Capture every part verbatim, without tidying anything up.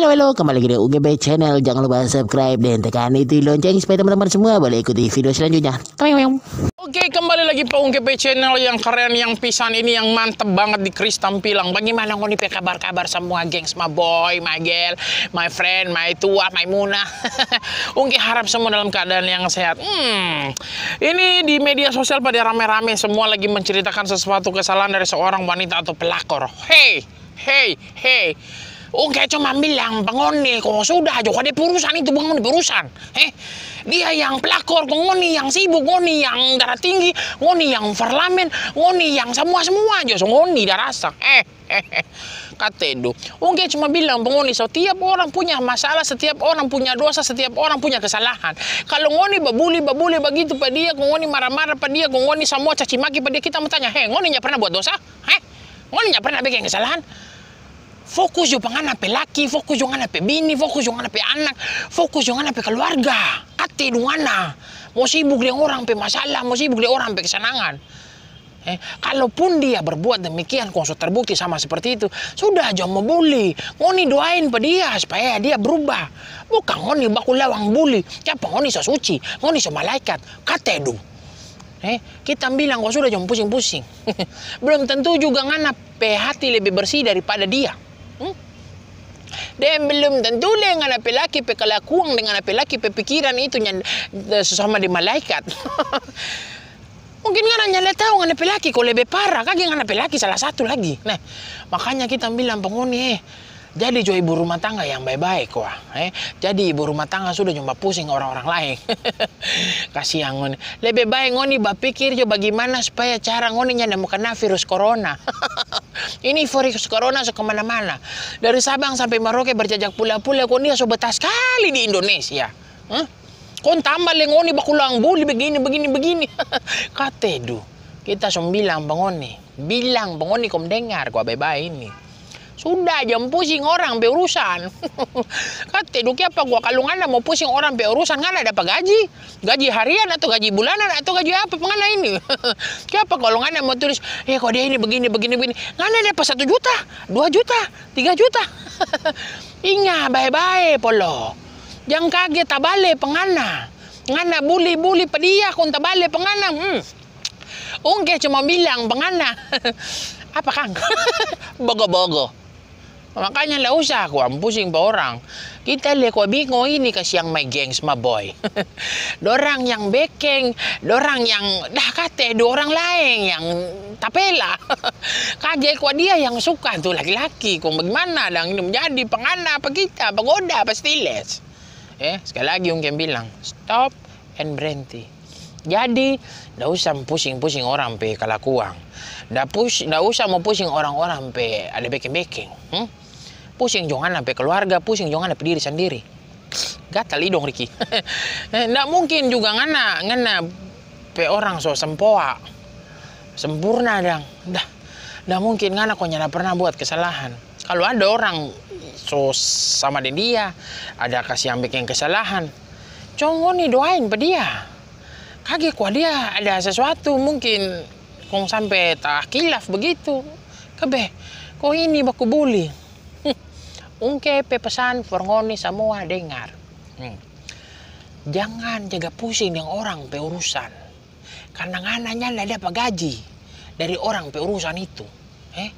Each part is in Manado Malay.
Halo, halo, kembali lagi di U G B Channel. Jangan lupa subscribe dan tekan itu lonceng supaya teman-teman semua boleh ikuti video selanjutnya. Oke, kembali lagi pa U G B Channel yang keren, yang pisan ini, yang mantep banget di Chris Tampilang. Bagaimana ngoni pe kabar-kabar semua, gengs, my boy, my girl, my friend, my tua, my muna? Ungke harap semua dalam keadaan yang sehat. Hmm, ini di media sosial pada rame-rame, semua lagi menceritakan sesuatu kesalahan dari seorang wanita atau pelakor. Hei, hei, hei. Ungke cuma bilang pa ngoni, kong sudah jo, kong dia pe urusan itu, bukan ngoni pe urusan. Eh, dia yang pelakor, kong ngoni yang sibuk, ngoni yang darah tinggi, ngoni yang parlamen, ngoni yang semua-semua jo, so ngoni da rasa. Eh, kate du. Ungke cuma bilang pa ngoni, setiap orang punya masalah, setiap orang punya dosa, setiap orang punya kesalahan. Kalau ngoni babuli, babuli bagitu pa dia, kong ngoni marah-marah pa dia, kong ngoni samua caci maki pa dia, kita mo tanya, "He, ngoni nya pernah buat dosa? He? Ngoni nya pernah biking kesalahan?" Fokus jo pa ngana pe laki, fokus jo ngana pe bini, fokus jo ngana pe anak, fokus jo ngana pe keluarga. Kate du ngana mo sibuk deng orang pe masalah, mo sibuk deng orang pe kesenangan. Eh, kalaupun dia berbuat demikian, kong so terbukti sama seperti itu, sudah jo mo buli. Ngoni doain pa dia supaya dia berubah. Bukang ngoni baku lawang buli. Kiapa ngoni so suci? Ngoni so malaikat? Kate du. Eh, kita bilang, kong sudah jo mo pusing-pusing. Belum tentu juga ngana pe hati lebe bersih daripada dia. Hmm? Deng belum tentu le ngana pe laki pe kalakuan deng ngana pe laki pe pikiran itu nyan-, sama deng malaikat. Mungkin ngana nyanda tau ngana pe laki ko lebe parah, kage ngana pe laki salah satu lagi. Nah, makanya kita bilang pa ngoni, eh, jadi jo ibu rumah tangga yang bae-bae kwa, eh. Jadi ibu rumah tangga sudah jo mo pusing orang-orang laeng. Kasiang ngoni. Lebe bae ngoni bapikir jo bagimana supaya cara ngoni nyanda mo kena virus corona. Ini virus corona so kemana-mana. Dari Sabang sampe Merauke berjajak pula-pula, kong dia so betah skali di Indonesia. Hah? Kong tamba le ngoni baku lawang buli begini, begini, begini. Kate du, kita so bilang pa ngoni. Bilang pa ngoni kong dengar kwa bae-bae ini. Sudah, jang pusing orang pe urusan. Kate du, kiapa kwa kalu ngana mo pusing orang pe urusan, ngana dapa gaji? Gaji harian atau gaji bulanan atau gaji apa pa ngana ini? Kiapa kalu ngana mo tulis, "Eh, kwa dia ini begini, begini, begini." Ngana dapa satu juta, dua juta, tiga juta. Inga bae-bae, Polo. Jang kage tabale pa ngana. Ngana buli-buli pa dia kong tabale pa ngana. Hmm. Ungke cuma bilang pa ngana. Apa, kang? Bogo-bogo. Makanya nda usah kwa pusing pa orang. Kita le kwa bingo ini kasiang my gengs, my boy. Dorang yang bekeng, dorang yang dah kate, dua orang laeng yang tapela. Kage kwa dia yang suka tu laki-laki. Kong bagimana dang ini mo jadi pa ngana, pa kita, pa goda, pa stiles. Eh, sekali lagi Ungke bilang, stop and berhenti. Jadi, nda usah pusing-pusing orang pe kalakuang. Nda pus-, nda usah mo pusing orang-orang pe ada bekeng-bekeng. Hmm? Pusing jo ngana pe keluarga, pusing jo ngana pe diri sandiri. Gatal idong, Riki. Eh, nda mungkin juga ngana, ngana pe orang so sempoa, sempurna dang. Dah, nda mungkin ngana ko nyanda pernah buat kesalahan. Kalu ada orang so sama deng dia, ada kasiang bekeng kesalahan, co ngoni doain pa dia. Kage kwa dia ada sesuatu mungkin kong sampe takilaf begitu. Kabe, ko ini baku buli. Ungke pe pesan for ngoni samua dengar. Hmm. Jangan jaga pusing deng orang pe urusan. Karna ngana nyanda dapa gaji dari orang pe urusan itu. Eh?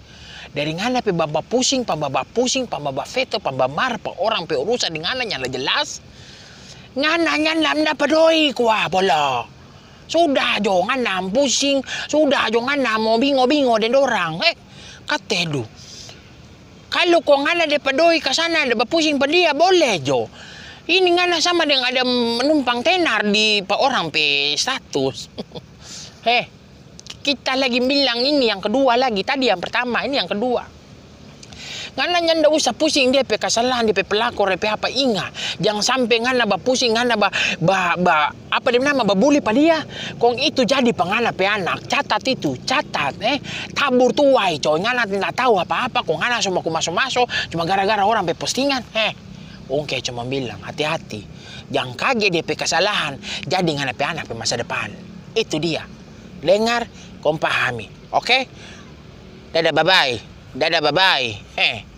Dari ngana pe baba pusing, pa baba pusing, pa baba feto, pa bamar, pa orang pe urusan di ngana nyanda jelas. Ngana nyanda dapa doi kwa, Polo. Sudah jo ngana pusing, sudah jo ngana mo bingo-bingo deng dorang. Eh, kate du. Kalu ko ngana dapa doi ka sana, ada bapusing pa dia, boleh jo. Ini ngana sama deng ada menumpang tenar di pa orang pe status. Heh, kita lagi bilang ini yang kedua lagi, tadi yang pertama, ini yang kedua. Ngana nyanda usah pusing dia pe kesalahan, dia pe pelakor, dia pe apa, inga. Jang sampe ngana bapusing, ngana ba, ba, ba, apa dia nama, babuli pa dia. Kong itu jadi pa ngana pe anak. Catat itu, catat, eh. Tabur tuai, coy. Ngana nda tau apa-apa, kong ngana so baku maso-maso, cuma gara-gara orang pe postingan. Eh, Ungke cuma bilang, hati-hati. Jang kage dia pe kesalahan, jadi ngana pe anak pe masa depan. Itu dia. Dengar, kong pahami. Oke? Dadah, bye-bye. Dadah, bye-bye. Eh.